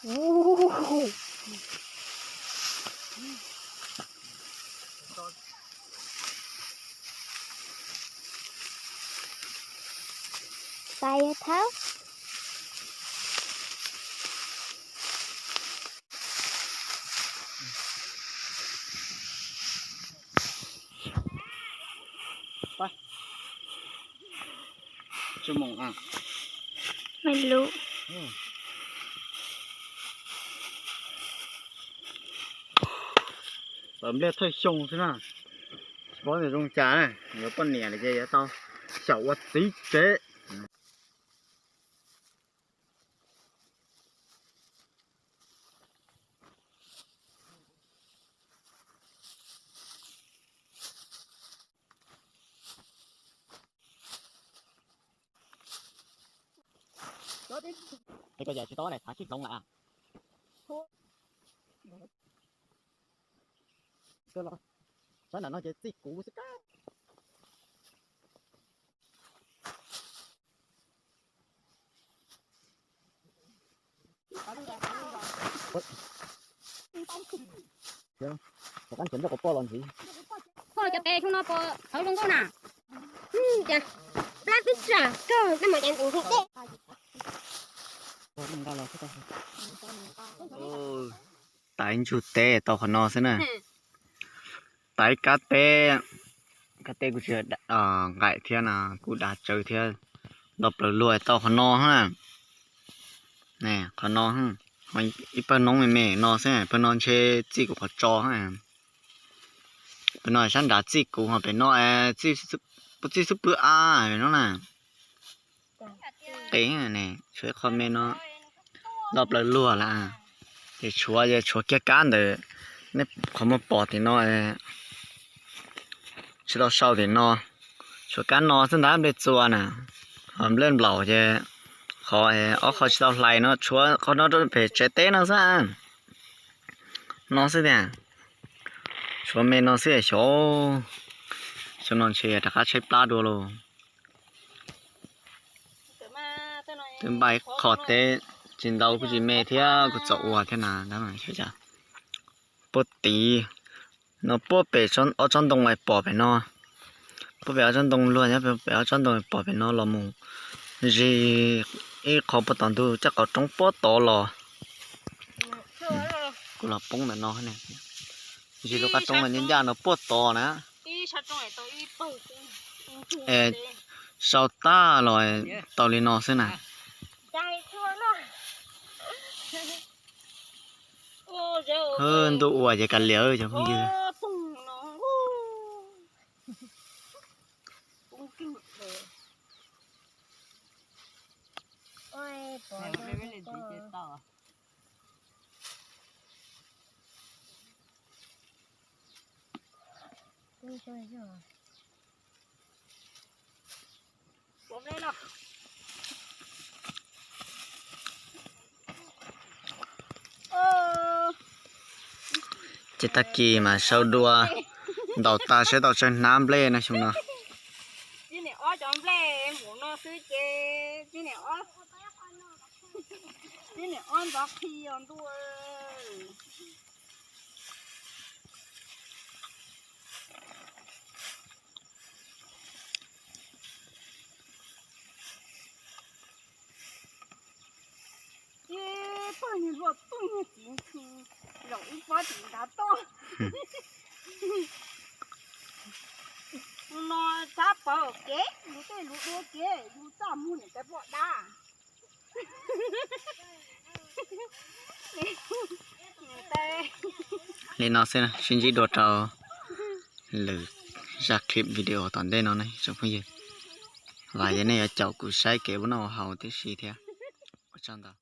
Tais thawb. Tsuas moos a. Mej lub. Tawm nplej thawj xyoo xwb na. Tsis paub tias zoo cas na, yuav poj niam lawm ces yuav tau xyaum ua txiv tsev. Tsis tob na, thav sib hloov lawm. Sab nram no ces txij kuv xwb kab. Rov qab nrhiav nroj quav poj los ntxiv. Koj cov pem xyoo no puas txhawv zoo nkauj na? Cas plab twb tsa kawg, noj mas cas ntev ntev. Taiv ntsug teb tau qhov no xwb na. Taiv kab teb, kab teb kuj tsis nqaim thiab na, kuj dav tsawv thiab. Los plaws luag tau qhov no na. Qhov no, ib pawg noob me me no xwb, pawg no ntshe txij kuv qhov tso. Pawg no sab nrad txij kuv, ho pem no puas txij xub pwg a no na. Qis ne, tshuav ib qho me no los plaws luag lawm. Ces tshuav, tshuav kiag kab ntawm nej qhov muag pom tim no, tsis tau sau tim no. Tshuav kab no xwb ntag, nplej txua na. Ho nplej nplaum ces qhov, ob qho tsis tau hlais no, tshuav qhov no rau pem tsev teb no xwb. No xwb tiag. Tshuav me no xwb xyov, xyov no ntshe rov qab tshaib plab dua lauj. Twb npaj qho teb tsis ntau, kuj tsis me thiab, kuj txom ua thiab na. Puag tid no, puag pem ob tsob ntoo pom pem no, puag pem ob tsob ntoo luag nyob pem ob tsob ntoo pom pem no los mus zig ib qho puag tom ntug caj qhov roob puag tod los. Kuj los poob ntawm no, zig lub qab roob ncaj ncaj no puag tod na. Es sau tag los tau li no xwb na. Ntuj ua ces kav liam cov phooj ywg. Ces tag kis mas sau dua, ntaus tag saib tau tsawg hnab nplej no xyoo no. Ib niam ob cov nplej mus no xwb ces ib niam ob, ib niam ob ntxov qhi os ntuj. Ib pawg niag luaj pawg niag txiv ntxhw zaum ib pob tim ntav toj. Tus no txhab pawv kev, yus tej lus dua kev, yus txaj muag niam tais poj dab. Li no xwb, sib ntsib dua rau lwm zaj clip video tom ntej no ne tsoom phooj ywg. Vam tias nej yuav caum kuv saib kev ua noj ua haus tib si thiab. Ua tsaug ntau.